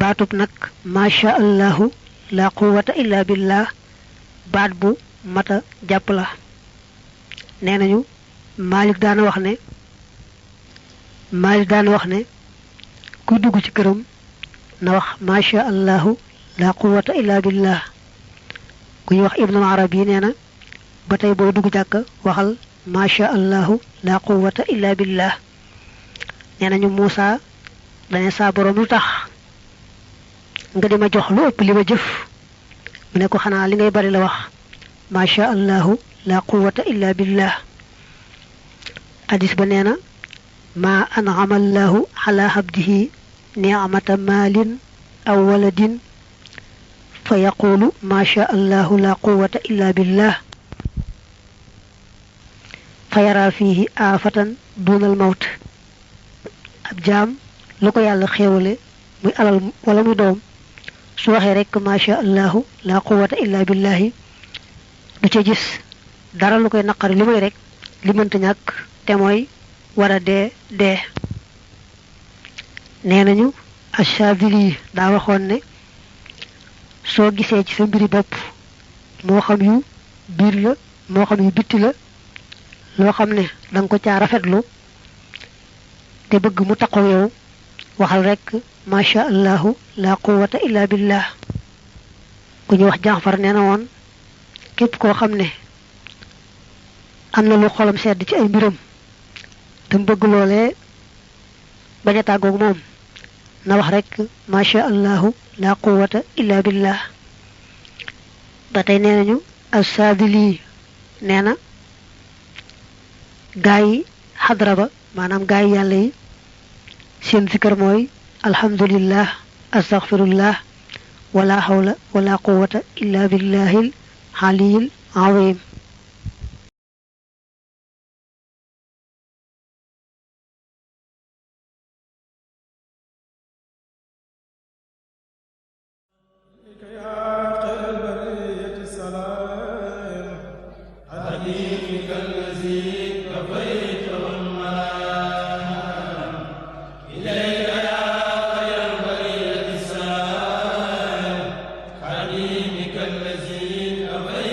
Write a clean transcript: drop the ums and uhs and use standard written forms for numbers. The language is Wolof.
baatub nag macha allahu la quwwata illa billah baat bu mata jàpp la nee nañu Malik daana wax ne ku dugg ci këram na wax macha allahu la quwwata illa billah ku ñu wax Ibnul Arabi nee na ba tey booy dugg jàkk waxal macha allahu la quwwata illa billah nee nañu Muusa dane saa boroom lu tax nga di ma jox lu ëpp li ma jëf mu ne ko xanaa li ngay bari la wax macha allahu la quwwata illa billah hadis ba nee na ma an'ama allahu ala abdihi ni'mata malin aw waladin fa yaqulu macha allahu la quwwata illa billah fa yara fihi aafatan dunal mawt ab jaam lu ko yàlla xéewale muy alal wala muy doom su waxee rek macha allahu la quwwata illa billahi du ca gis dara lu koy naqari li muy rek li mënta ñàkk te mooy war a dee nee nañu Ash-Shaadili daa waxoon ne soo gisee ci sa mbiri bopp moo xam yu biir la moo xam yu bitti la loo xam ne danga ko caa rafetlu te bëgg mu taqoo yow waxal rek macha allahu la quwwata illa billah ku ñu wax Jaafar nee na woon képp koo xam ne am na lu xolam sedd ci ay mbiram te mu bëgg loolee bañ a tàggoog moom na wax rek macha allahu la quwwata illa billah ba tey nee nañu As-Saadili nee na gaa yi xadra ba maanaam gaa yi yàlla yi seen zikar mooy alhamdulillah astaghfirullah wala hawla wala quwwata illa billahil aliyil azim الذي